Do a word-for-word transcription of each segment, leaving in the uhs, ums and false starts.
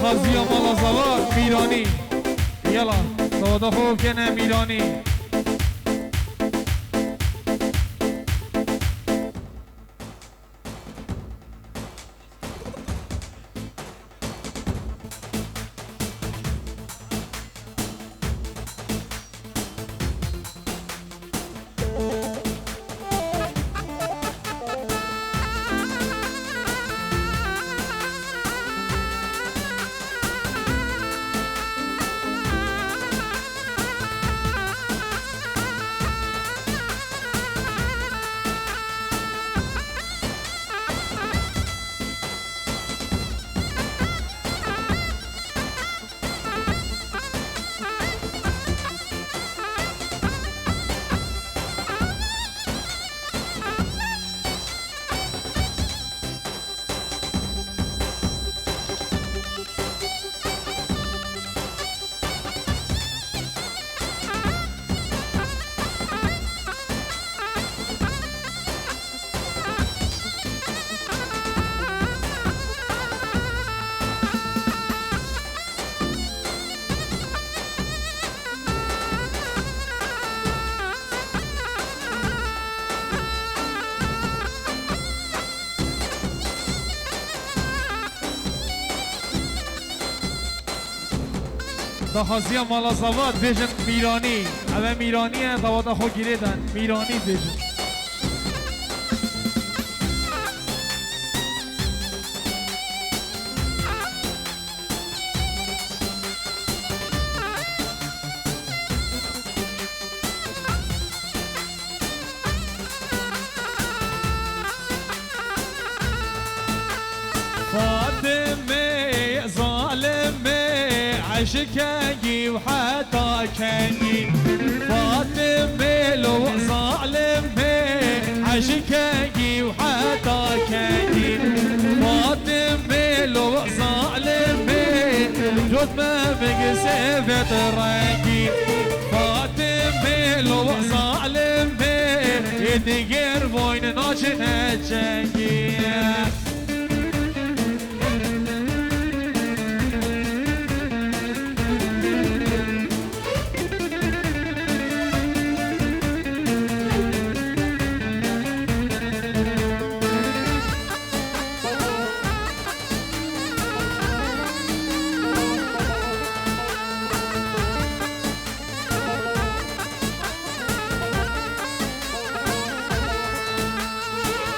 Qaziya Mala Zava Mîranî. Yala, dawada xwe bikene Mîranî. Daxwaziya Mala Zava dibêjin Mîranî. Ev e Mîranî ye, dawata xwe girêdin. Mîranî dibêjin. Fatimê zalimê, eşkengî û heta kengî. Fatimê lo zalimê, eşkengî û heta kengî. Fatimê lo zalimê, cot me bigise vet rengî. Fatimê lo zalimê, ê diger boyn naçine çengî.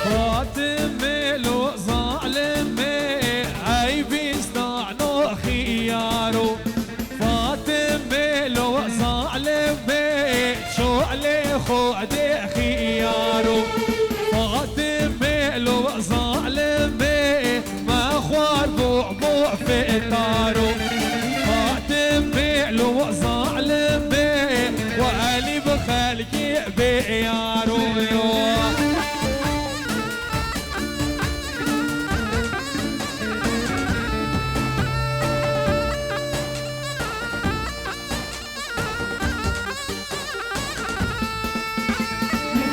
Fatimê lo zalimê, ey bîstano xiyaro. Fatimê lo zalimê, şolê xwe de xiyaro. Fatimê lo zalimê, me xwar bo bo fetaro. Fatimê lo zalimê, we elî bi xelkê bê yaro yo.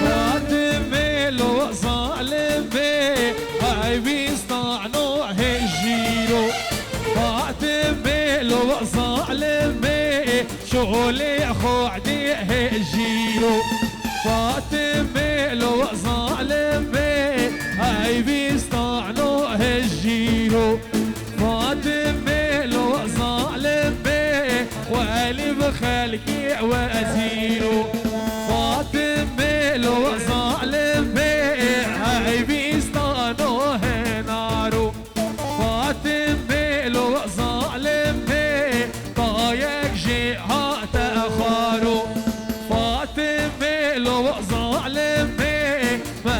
Fatimê lo zalimê, ey bîstano hejîro. Fatimê lo zalimê, şolê xwe de hejîro. Fatimê lo zalimê, ey bîstano hejîro. Fatimê lo zalimê, xwelî bi xelkê wezîro. Fatimê lo zalimê, ey bîstano henaro. Fatimê lo zalimê, dayek jê hate xwaro. Fatimê lo zalimê, me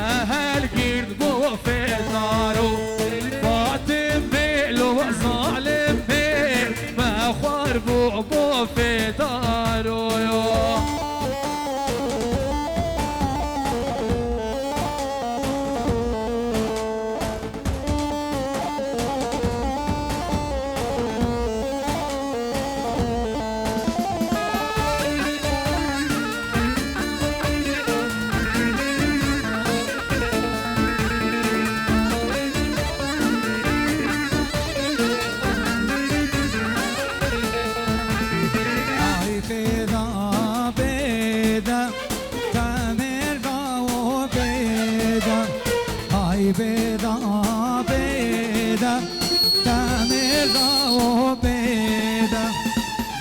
Bêda, bêda, demê da û bêda,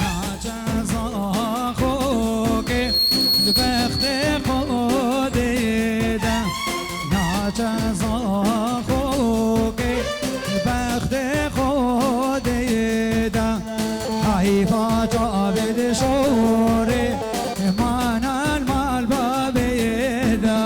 naçe zaxokê li bextê Xwedê de, naçe zaxokê li bextê Xwedê de. Heyfa çavê dişorê, manan mal babê de.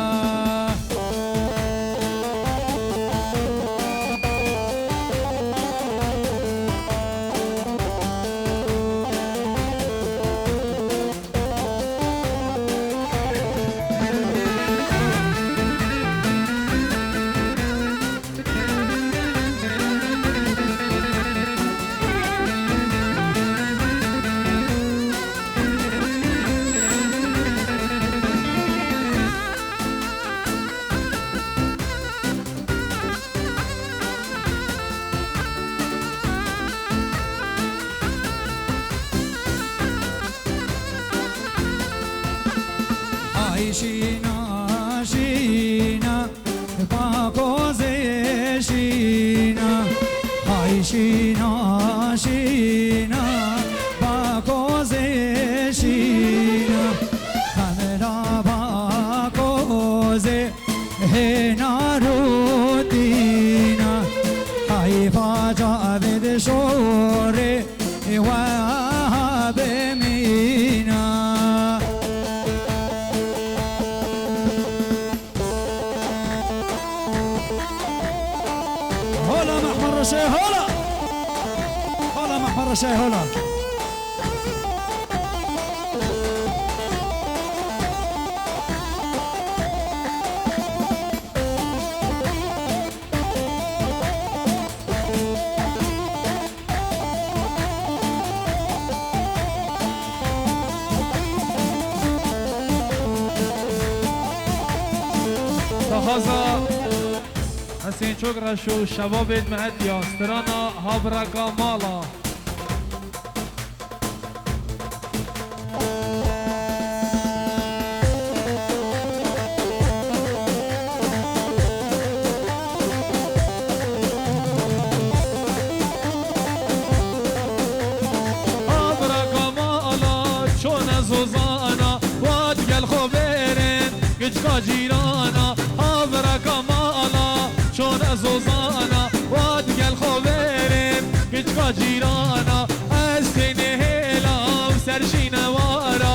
Ay şîna, şîna, Bakozê şîna, hay şîna, şîna, Bakozê şîna. Xemla Bakozê hêna rûtîna, hay faca vê dişorê. Ê weha bimîna. Hola Mehmed Reşê, hola! Hola Mehmed Reşê, hola! Daxwaza Hesên Çokreş û şebabêd me hetiya strana Havreka Mala. Havreka mala çone zozana, wat gel xo verin, giçka cîrana. Havreka mala çone zozana, wat gel xo verin, giçka cîrana. Ez tênê hêlam ser şînewara,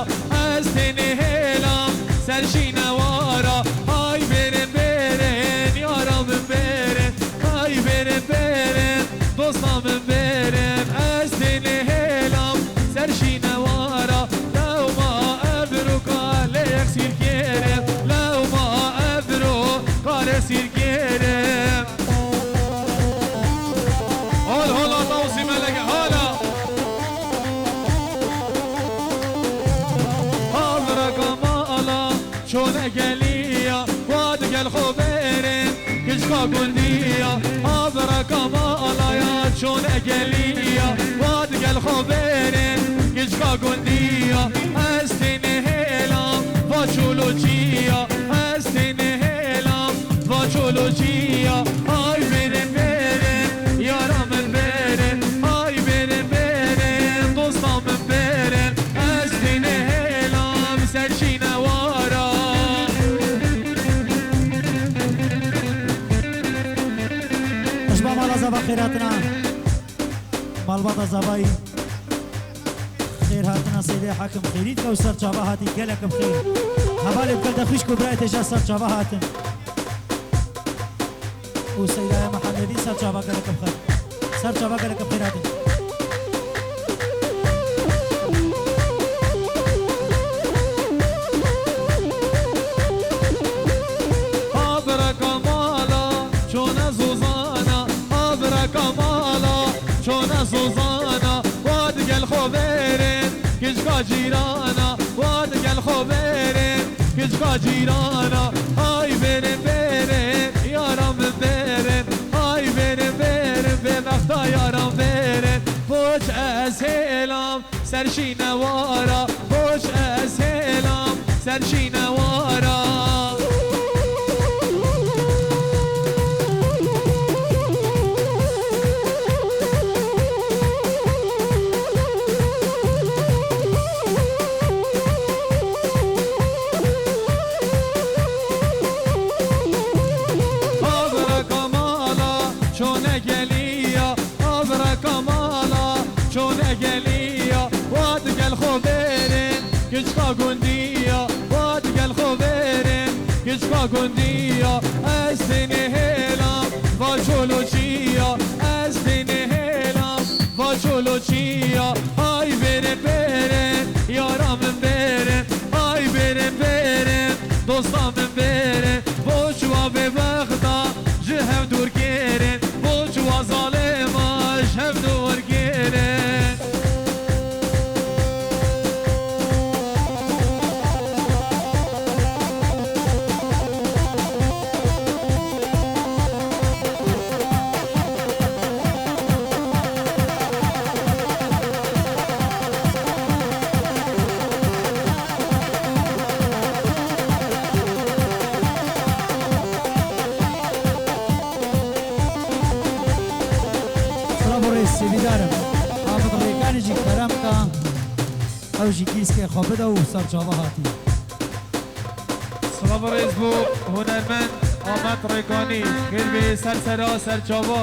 ez tênê hêlam ser şînewara. Hay bêrin bêrin, yara min bêrin, hay bêrin bêrin, dosta min bêrin. Ez tênê hêlam ser şînewara, lewma evro kalê yek sîrkêrim, lewma evro kalê sîrkêrim. Hol hola Tawsî Melek, hala. Havreka mala çone geliya, wat gel xo verin, giçka gundiya. Havreka mala ya çone geliya, wat gel xo verin, giçka gundiya. Ez tênê hêlam va çolokîya, ez tênê hêlam va çolokîya. Hay bêrin bêrin, yara min bêrin, hay bêrin bêrin, dosta min bêrin. Ez tênê hêlam ser şînewara. Ji ba mala zava xêr hatina. Malbata zavayî. Xêr hatina Seydê Hakim Xêrît ke û ser çava hatî gelek bi xêr. Hevalê bi gel de xwişk û birayê têja ser çava hatin. Û Seydaya Mihemedî ser çava gelek bi xêr. Ser çava gelek bi xêr hatin. Havreka mala çone zozana, havreka mala çone zozana. Wat gel xo verin, giçka cîrana, wat gel xo verin, giçka cîrana. Hay bêrin bêrin, yara min bêrin, hay bêrin bêrin, bêbexta yaran bêrin. Koç ez hêlam ser şînewara, koç ez hêlam ser şînewara. Geliya, abra kamala, çone geliya, wa digel xo verin, kiçka gundiya, wa digel xo verin, kiçka gundiya, ez tenê hêlam, va çolo çiya, ez tenê hêlam, va çolo çiya, ay verin verin, yara min verin, ay verin verin, dosta min verin, bo çiwa vê wexta ji hev dûr kirin, bo çiwa zalima ji hev dûr kirin. Silav û rêz, sêvîdar im. Amed Rêkanî jî kerem ka ew jî gîskê xwe bide û ser çava hatî. Silav û rêz bo hunermend Amed Rêkanî, kêr bê ser sera ser çava.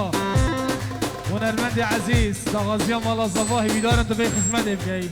Hunermendê ezîz, daxwaziya mala zava, hêvîdar im tu vê xizmetê bikey.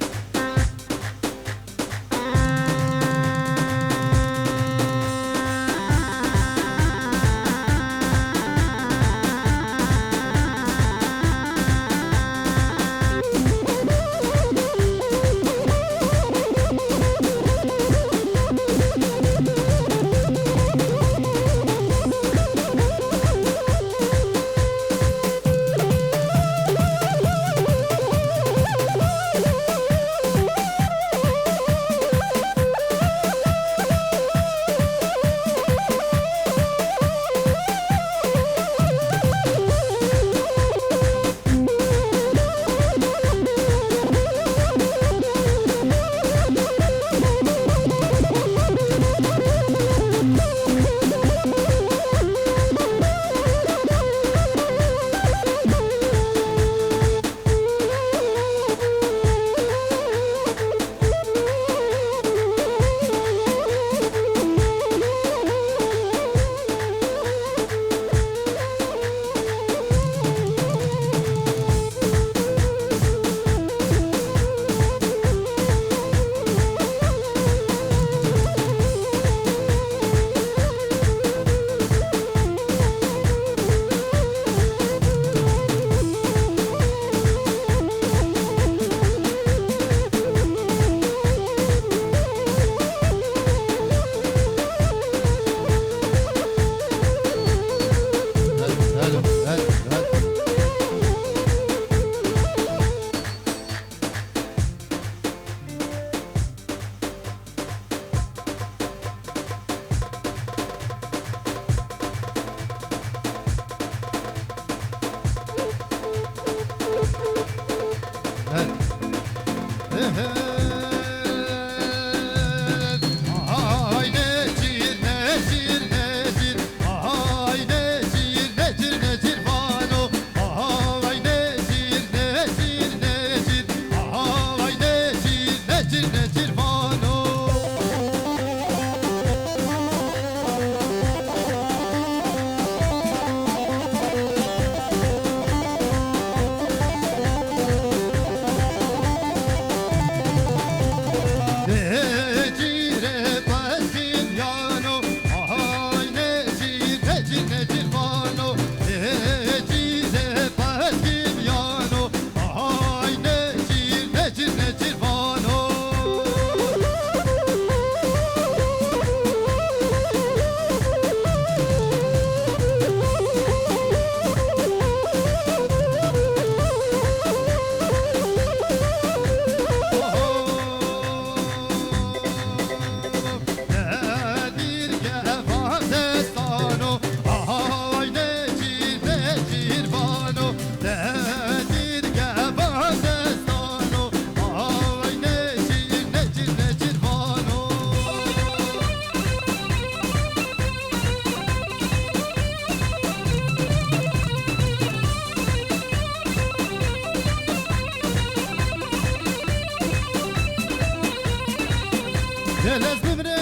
Gel ez bimrim.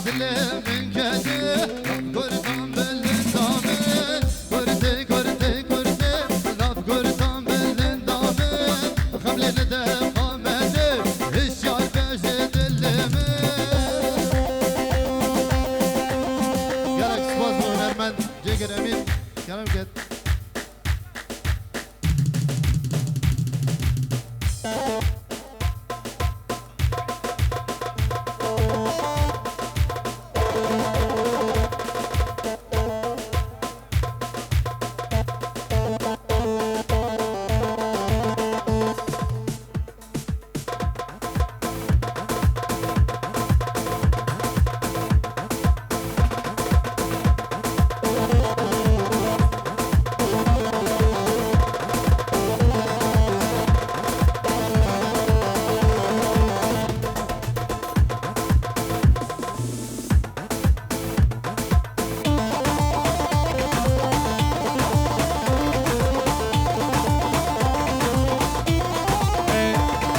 Dilê min kedê, kurdan bilind a min. Kurdê, kurdê, kurdê, nav kurdan bilind a min. Xemlê li deqa me de, hişyar be ji dilê min. Gelek spas bo hunermend Cêgir Emîn. Kerem ket.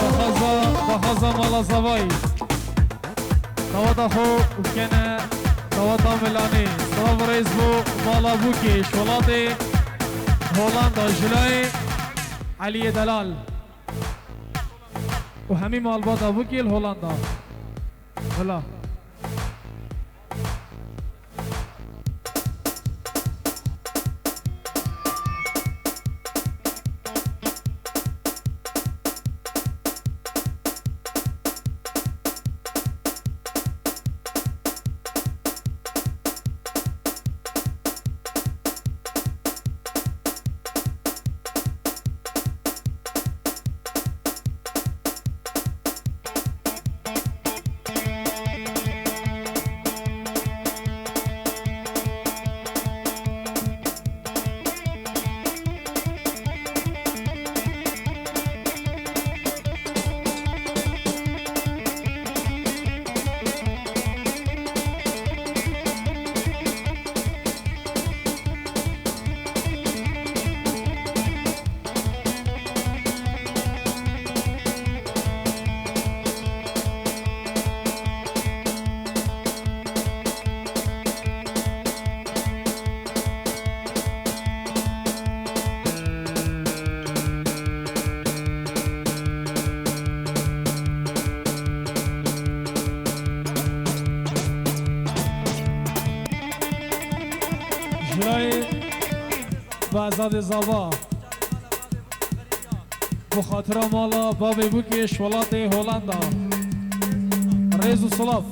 Daxwaza, daxwaza mala Zavayî. Daweta xwe bikene daweta milanê. Silav û rêz bo mala Bûkê, ji welatê Holanda, ji layê Eliyê Delal. Û hemî malbata Bûkê li Holanda. Bila. Jilayê Behzadê Zava. Bi xatira mala Babê Bûkê ji welatê Holanda. Rêz û silav.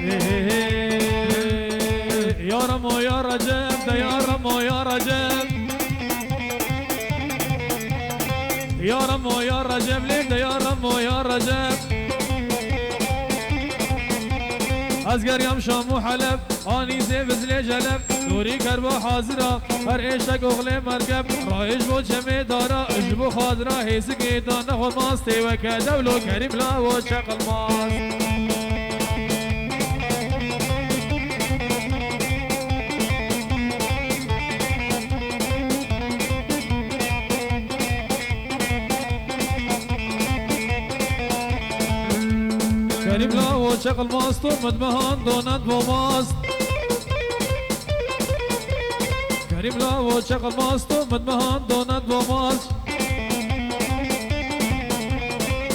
Hê, hê, hê. Ya Remo ya Recep, de ya Remo ya Recep. Ya Remo ya Recep, lê de ya Remo ya Recep. Ez geriyam Şam û Heleb. Anî zê bizlê celeb, dorî kerba hazira, her eşek oxlê merkeb, rayê ji bo çemê dara, ji bo xadira hêzikê da nexwe mastê weke dewlo Kerîm Lawo Çeqilmaz. Kerîm Lawo Çeqilmaz, tu min mehan donet bo mast. Kerîm Lawo Çeqilmaz, tu min mehan donet bo mast.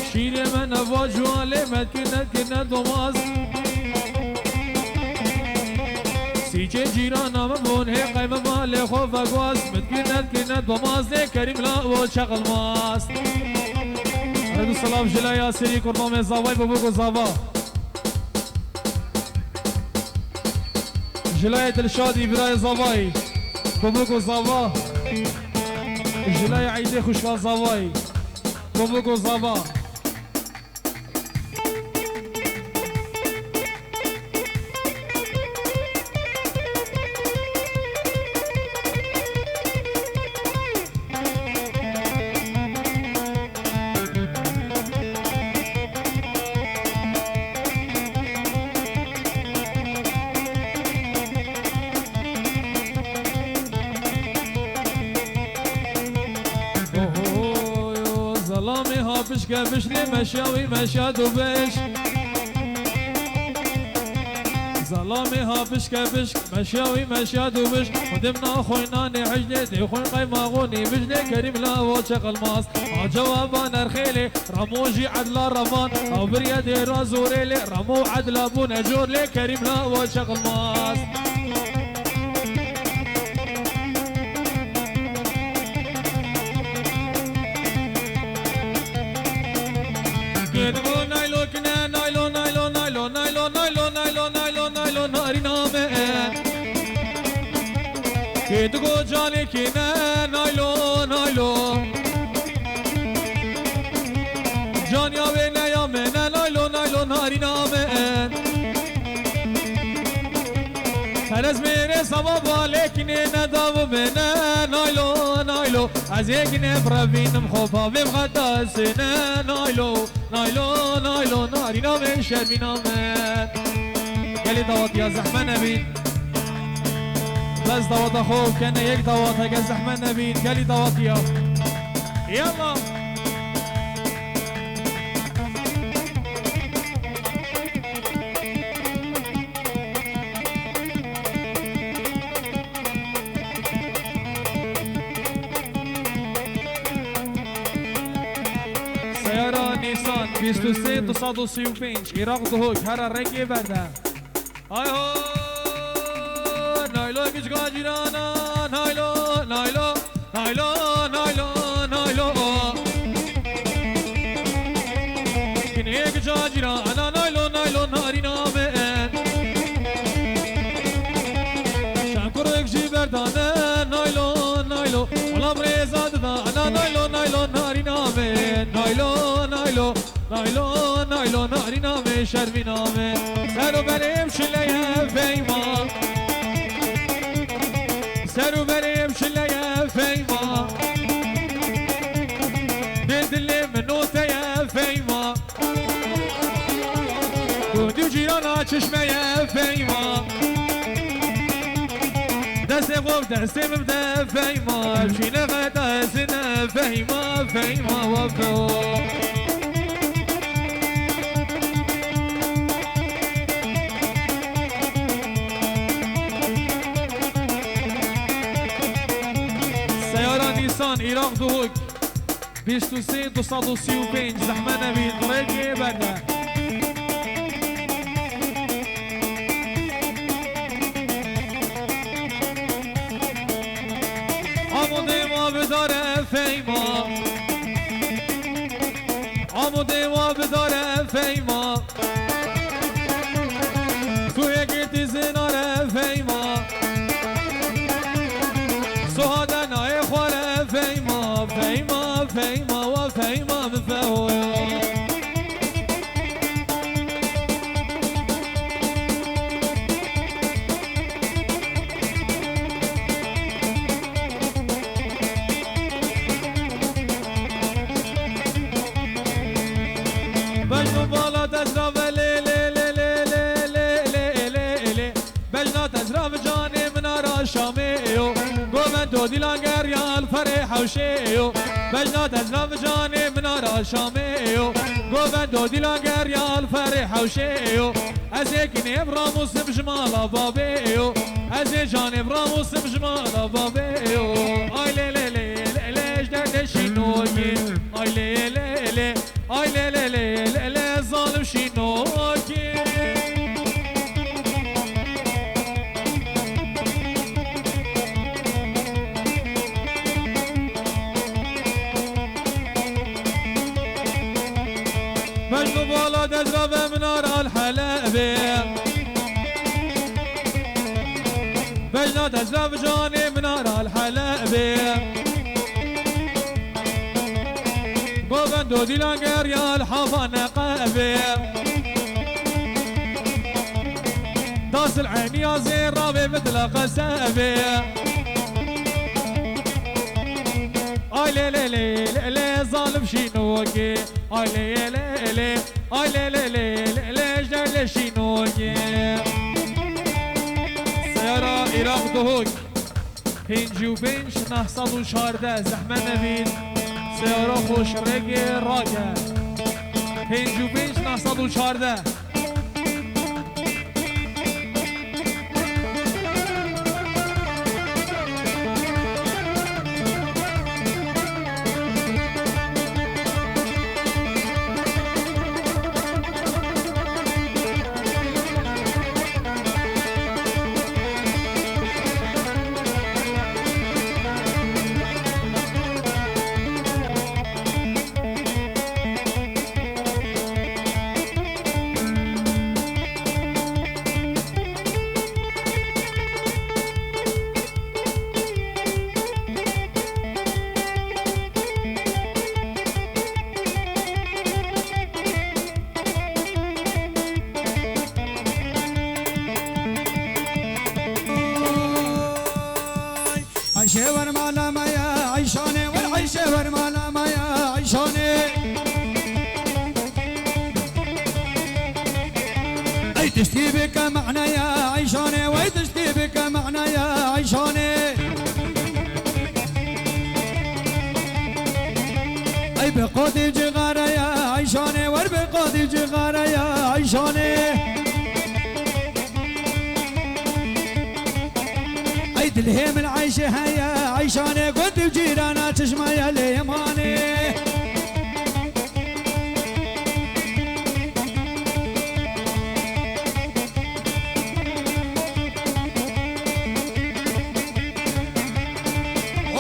Şîrê me neva cuwa lê me kirnet kirnet bo mast. Sîçê cîrana min bûn hê qey min malê xwe vegwaz. Min kirnet kirnet bo mast lê Kerîm Lawo Çeqilmaz. Rêz û silav ji laya serî kurnamê Zavay bo bûk û Zava. Ji layê Dilşadî birayê Zavayî, Komik û Zava. Ji layê Eydê Xuşka Zavayî, Komik û Zava. Pişke pişt lê meşya wî meşya dû biş. Zelamê ha pişke pişt meşya wî meşya dû biş. Xwedê min naxwîn nanê hej lê dê xwîn qeymax û nîviş lê Kerîm lawo çeqilmaz. Ha cewaba nerxê lê Ramo jî edla revan. Ew biriye dê ra zorê lê Ramo edla bûne cor lê Kerîm lawo çeqilmaz. Kê digo naylo kine, naylo, naylo, naylo, naylo, naylo, naylo, naylo, naylo, narîna me. Kê digo canê kine, naylo, naylo. Canya wê neya me ne, naylo, naylo, narîna me. Perez mêrê sava balêkinê ne davimê ne, naylo, naylo. Ez ê ginê birevînim xwe bavê xwe dasê ne, naylo, naylo, naylo, narîna me, şermîna me. Gelî dawetiya zehme nebîn. Bes daweta xwe kene yek daweteke zehme nebîn. Gelî dawetiya. Yalla. Seyara Nîsan, bîst û sê, du sed û sî û pênc, Îraq Duhok, here rengê verde. Ay ho, naylo giçka cîrana, naylo, naylo. Naylo, naylo, naylo. Kinêk cacîra ana naylo, naylo, narîna me. Şankurek jî berdane, naylo, naylo. Olam rêza dida ana naylo, naylo, narîna me. Naylo, naylo. Naylo, naylo, narîna me, şermîna me. Ser û berê em şileye feyma. Ser û berê em şileye feyma. Dê dilê min noteye feyma. Gund û cîrana çişmeye feyma. Destê xwe bi destê min bide feyma. Çîne xeta ezine feyma, feyma wa fo. Seyara Nîsan, Îraq Duhok, bîst û sê, du sed û sî û pênc, zehme nebî, rêkê berde. Amodê ma bidare feyma. Amodê ma bidare feyma. Kuye girtî zinare feyma. Soha de nayê xware feyma. Feyma, feyma, wa feyma min fehoya. Bejno bala tezra ve lê, lê, lê. Bejna tezra ve canê min ara Şamê yo. Govendo dîlan gerya li ferê hewşê yo. Bejna tezra ve canê min ara Şamê yo. Govendo dîlan gerya li ferê hewşê yo. Ez ê kinê biramusim ji mala babê yo. Ez ê canê biramusim ji mala babê yo. Ay lê lê lê lê lê ji derdê şînokê. Ay lê lê lê. Ay lê lê lê lê lê zalim şînokê. Mecnû bala dezra ve min ara li Helebê. Bejna dezra ve canê min ara li Helebê. Govendo dîlan gerya li hava Neqebê. Dasil eniya zê ravê min dila qesebê. Ay lê lê lê lê lê zalim şînokê. Ay lê lê lê. Ay lê lê lê lê lê ji derdê şînokê. Seyara Îraq Duhok. Pêncî û pênc, neh sed û çardeh, zehme nevîn. Seyara xweş rêkê rake. Pêncî û pênc neh sed û çardeh. Ayşe ver mala me ya, Ayşane ver, Ayşe ver mala me ya, Ayşane. Ey tiştî bike mane ya, Ayşane, wey tiştî bike mane ya, Ayşane. Ey bi qotî cixare ya, Ayşane, wer bi qotî cixare ya, Ayşane. Ey dilhê min Eyşe heye, Eyşanê gund û cîrana çişmaya lê yemanê.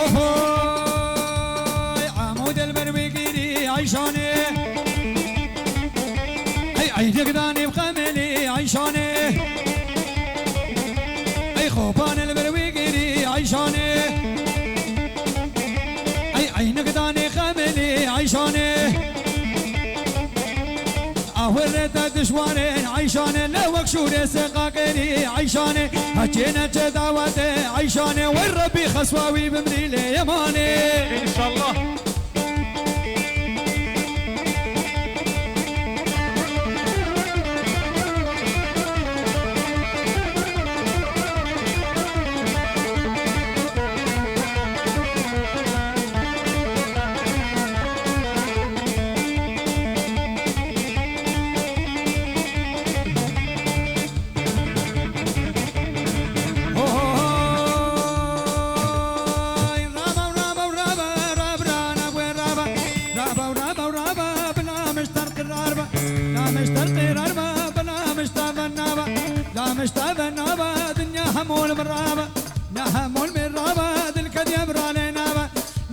Ohoy, Amûd el ber wê girî Eyşanê. Ey eynik danê bi xemelî Eyşanê. Ey xopan el ber wê girî Eyşanê. Ey eynik danê xemelî Eyşanê. Ahurê te dişwarên Eyşanê, le wek şûrê seqakerî Eyşanê. Heçê neçe dawetê Eyşanê, wey Rebbî xeswa wî bimrî lê yemanê. İnşallah. Oy, raba, raba, raba, rab, rana, we, raba. Raba, raba, raba, bila mişter qirar ba. La mişter qirar ba, bila mişta ben naba. La mişta ben naba, dinya hemol miraba. Na hemol miraba, dil kediye birane naba.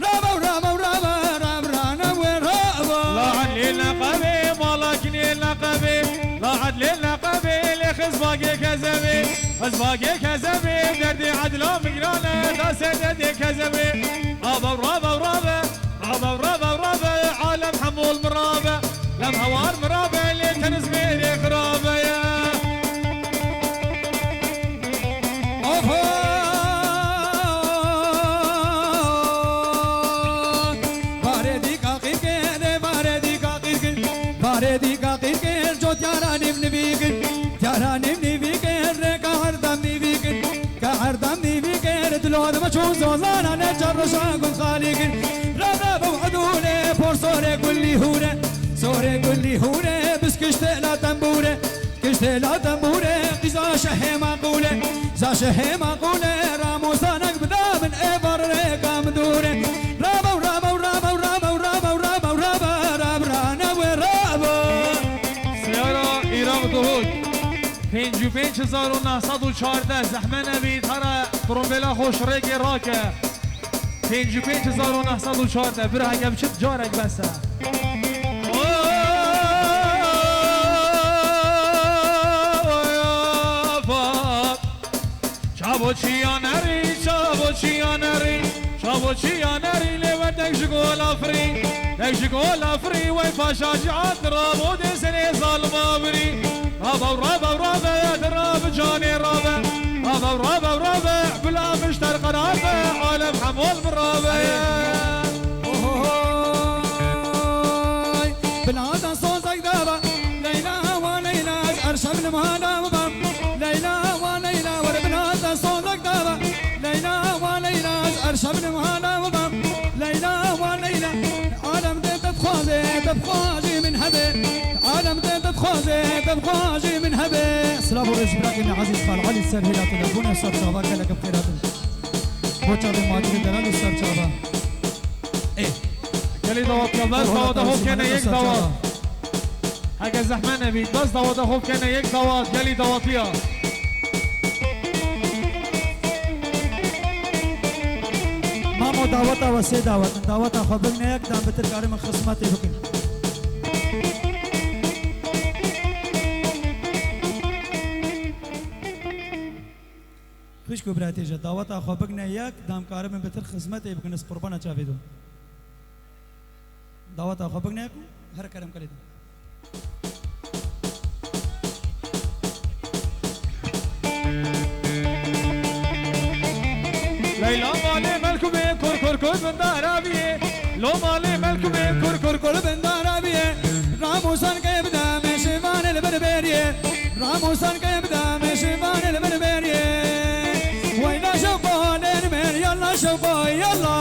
Raba, raba, raba, rab, rana, we, raba. La lê leqebê, malak lê leqebê. La lê leqebê, lê xizbagê kezebê. Xizbagê kezebê, derdê edla migrane, da ser derdê kezebê. Raba, raba, raba. Rave, rave, rave, alem hemûl mirabe. Lem hewar mirabe, lê teniz mêrê xirabe ye. Oho! Barê dîka qîrkê, lê barê dîka qîrkê. Barê dîka qîrkê, cot yara nîv nivî kir. Yara nîv nivî kir, rêka her dem nivî kir. Ka erdem nîvî kir, dilo dime çû zozana ne çar roşa gund xalî kir. Rada bew edûne, por sore gulî hûre. Sore gulî hûre, biskişte la tembûre. Kişte la tembûre, qîza şehê maqûle. Za şehê maqûle, ramosanek bida min ê bar rêka min dûre. Rabew, rabew, rabew, rabew, rabew, rabew, rabe, rab, rane we rabe. Seyara Îraq Duhok. Pêncî û pênc hezar û neh sed û çardeh zehme nebî, tara trombêla xweş rêkê rake. Pêncî û pênc hezar û neh sed û çardeh, bira heke biçit carek bes e. Çaboçiya nerî, çaboçiya nerî, çaboçiya nerî, lê werdek ji gola firî, dek ji gola firî, wey paşa cihat rabû dê serê zalima birî. Rabew, rabew, rabe, di rabe canê rabe. Rabew, rabew, rabe, bila mişter qerabe, alem hemol birabe. Ohoy, bila da sozek daba, Leyla, wa Leyla, ez erşem nimhana bibam. Leyla, wa Leyla, wer bila da sozek daba. Leyla, wa Leyla, ez erşem nimhana bibam. Leyla, wa Leyla, Xwajê min hebe. Silav û rêz ji birakê me ezîz Xal Elî ser hêla telefonê, ser çava gelek bi xêr hatin. Bo çavê Macirê delal û ser çava. Ê. Gelî dawetiya, bes daweta xwe bikene yek dawet. Heke zehmet nebît, bes daweta xwe bikene yek dawet, gelî dawetiya. Mamo, daweta we sê dawet in. Daweta xwe bigine yek, dem bitir karimin xizmetê bikin. Xwişk û biratê ji daweta xwe bigine yek, dem karibin bitir xizmetê bikin, ez qurbana çavê do. Daweta xwe bigine yek û her kerem kelê din. Leyla malê Melkûmê kur kur kur bin dara bîye. Lo malê Melkûmê kur kur kur bin dara bîye. Ramûsan keye bide me şêvanê li ber beriyê. Ramûsan keye bide me şêvanê li ber beriyê. Weyla şewqo lênmên yalla şewqo yalla.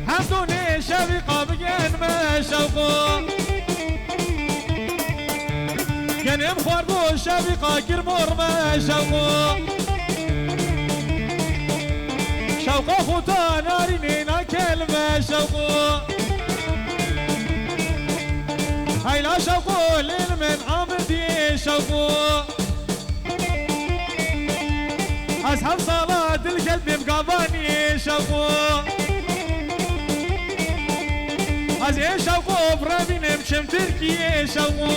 Hemdûnê şevîqa bigen me şewqo. Genim xwarbo şevîqa girmor me şewqo. Şewqa xuta narînê nakel me şewqo. Heyla şewqo lênmên amidiyê şewqo. Ez heft sala dil ket bêm gavaniyê şewqo. Ez ê şewqo birevînim çim Tirkiyê şewqo.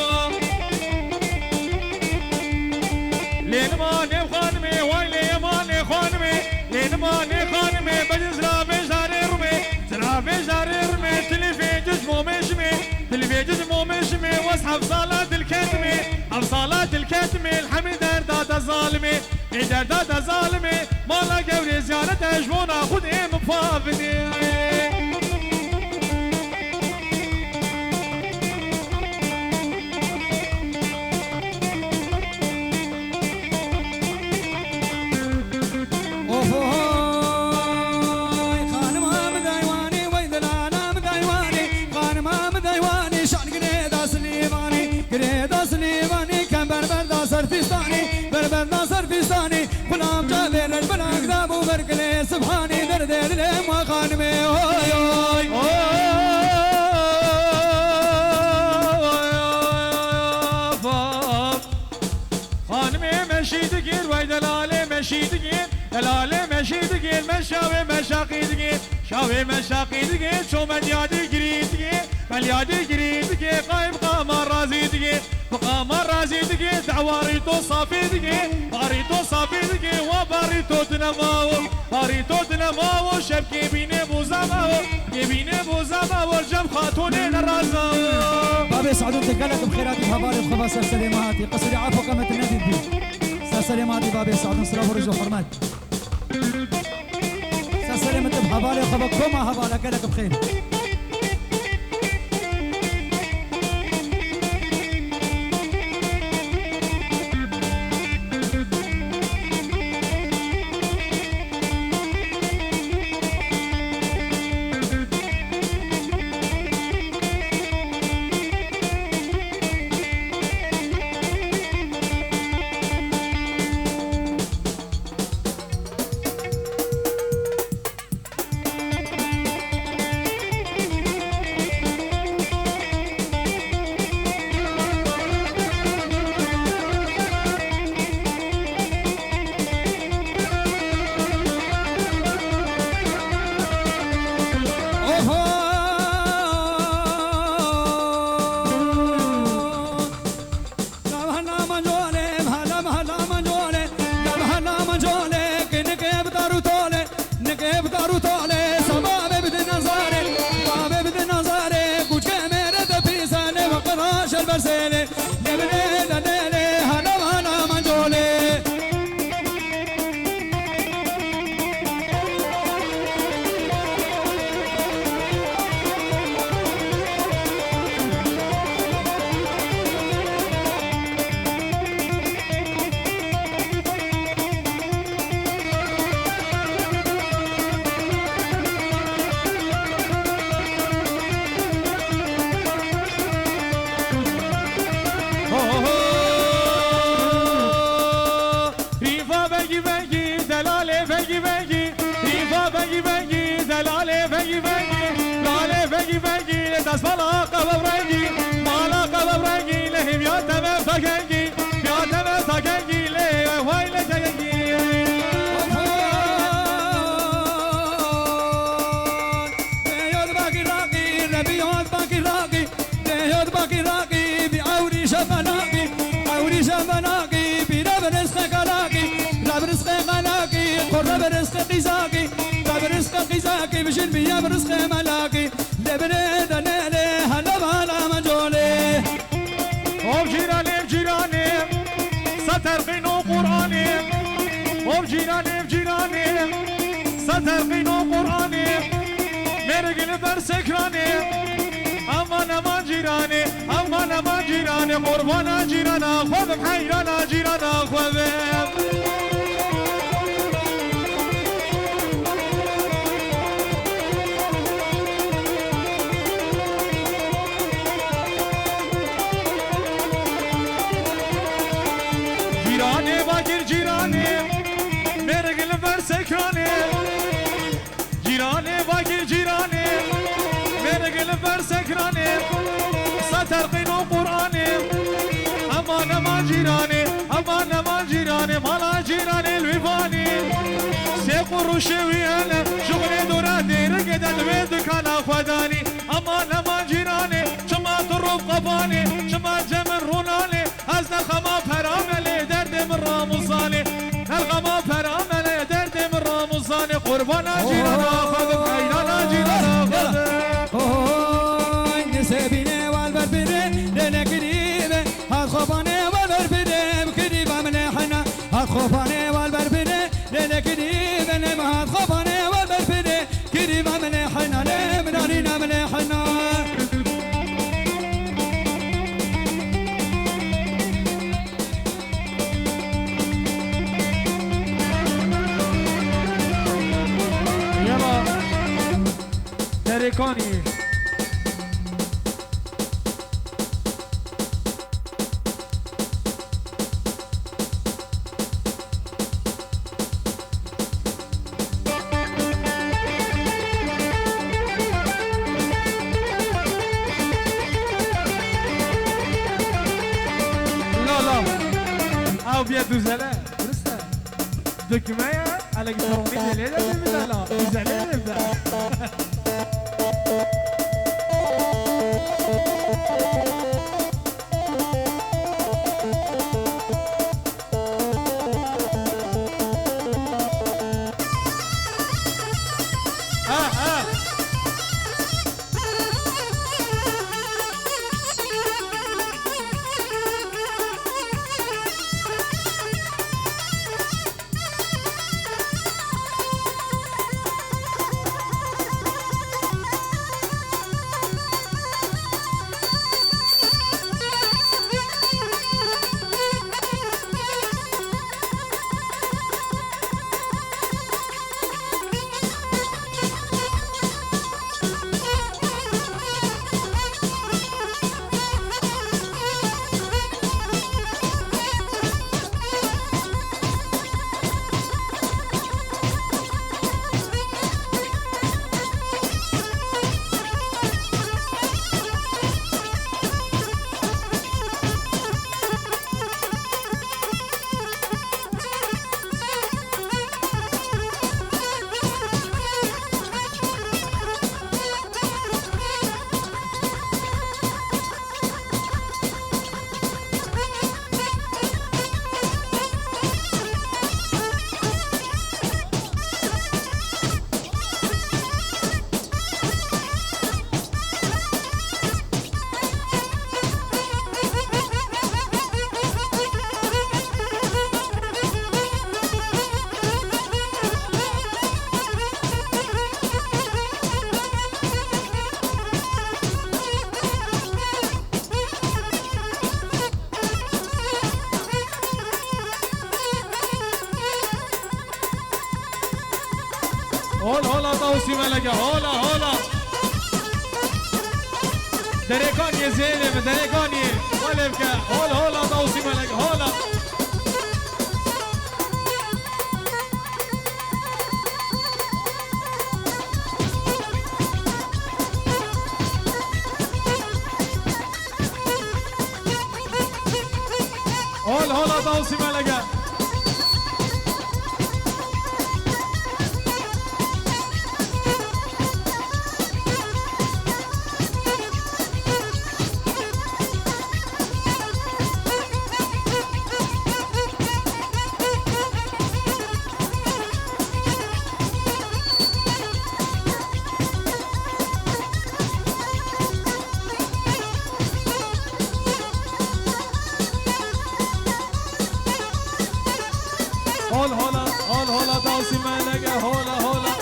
Lê nimanê xanimê, way lê yemanê xanimê. Lê nimanê xanimê, bejin ziravê jarê rumê. Ziravê jarê rumê, tilîfê cicmo meşimê. Tilîfê cicmo meşimê, wez heft sala dil ketime. Heft sala dil ketime, li hemî derda de zalimê. Ê derda de zalimê, mala gewrê ziyaret e, ji bona Xwedê min pavinê. Ohoy, xanima min daywanê, wey delala min daywanê, xanima min daywanê, şan girê da Silêmanê, girê da Silêmanê, kember berda ser fîstanê, ber berda ser fîstanê, xulam çavê reş belak da bû ber gilê Sibhanê, derdê dilê me xanimê, oy, oy. Xanimê meşî digir, wey delalê meşî digir, delalê meşî digir, me şawê meşaqî digir, şawê meşaqî digir, ço me diyadî girî digir, me diyadî girî digir, qayb qama razî digir, bi qama razî digir, dawarî to safî digir, barî to safî digir, wa barî to dinemawo. Barî to dinemawo, şevkê bînê bozamawo, kê bînê bozamawo, cem xatonê nerazawo. Babê Sadûn, tu gelek bi xêr hatî, hevalê xwe va ser serê me hatî. Qisirî afo qemet nedît bî. Ser serê me hatî babê Sadûn, silav û rêz û hurmet. Ser serê min tu bi hevalê xwe ve koma hevala gelek bi xêr. Vengî, delalê vengî vengî, lalê vengî vengî, lê dest mala qewe rengî, mala qewe rengî, lê hîviya te me ta kengî, hîviya te me ta kengî, lê way lê te kengî. Yod bakî raqî, Rebî yod bakî raqî. Dê yod bakî raqî, bî ewrî şefelaqî, ewrî şefelaqî, bî reb rizqê qalaqî, reb rizqê qalaqî, qur reb rizqê qîzaqî, reb rizqê qîzaqî, bijîn bî yeb rizqê melaqî, lê binê de lê lê hele bala me colê. Hov cîranê, cîranê, se terqîn û Qur'anê. Hov cîranê, cîranê, se terqîn û Qur'anê. Mêrik li ber sekranê. Aman, aman cîranê, aman, aman cîranê, qurbana cîrana xwe bim, heyrana cîrana xwe bim. Cîranê bakir cîranê, mêrik li ber sekranê. Cîranê bakir cîranê, mêrik li ber sekranê, se terqîn û Qur'anê. Eman eman cîranê, eman eman cîranê, mala cîranê li wî vanî. Sê quruşê wî hene, şixulê dora dêrikê de di wê dikana xwe danî. Eman eman cîranê, çima tu rûv qebanê, çima cem min rûnanê? Ez ne xema pera me lê, derdê min ramûzanê. Ne xema pera me lê, derdê min ramûzanê. Qurbana cîrana xwe bim, heyrana cîrana xwe bim. Oy, nisê bînê wal ber bînê, lê ne kirî be, hat xobanê wal ber bînê, kirî be min ê hena. Hat xobanê wal ber bînê, lê ne kirî be, ne hat xobanê wal ber bînê. Kirî me min ê hena lê, min arîne min ê hena. Yala. Derekanî. La la. Ew biye duzele. Durust e. Döküme ya. Elektronik lê de dibide la. Duzele de bide. Hol hola Tawsî Meleke, hola, hola. Derekaniyê zêde bi, derekaniyê. Wele bike, hol hola Tawsî Meleke, hola. Hala Dawsî Melege. Hol hola, hol hola, Dawsî Melege, hola, hola.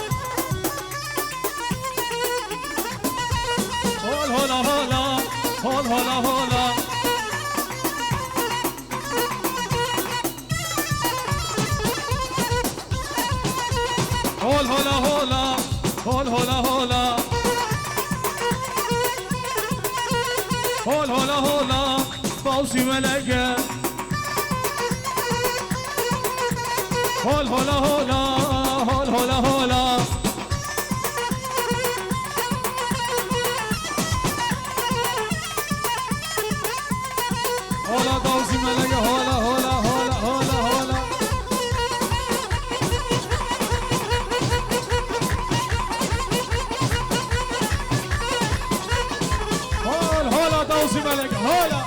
Hol hola, hola, hol hola, hola. Hol hola hola, hol hola hola. Hol hola hola, Dawsî Melege. Hol hola hola, hol hola hola. Hola Dawsî Melege, hola, hola, hola, hola, hola. Hol, hola Dawsî Melege, hola.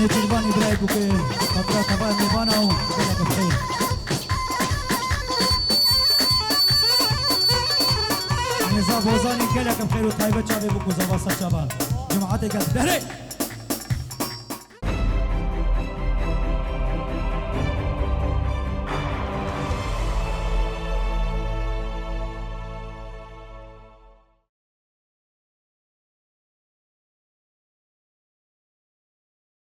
Nêçîrvanî birayê ku ke xatira teva mêvana û gelek bi xêr. Nêza Bozanî gelek bi xêr û taybet çavê bû ku zava ser çava. Cemaetê gel. Derê!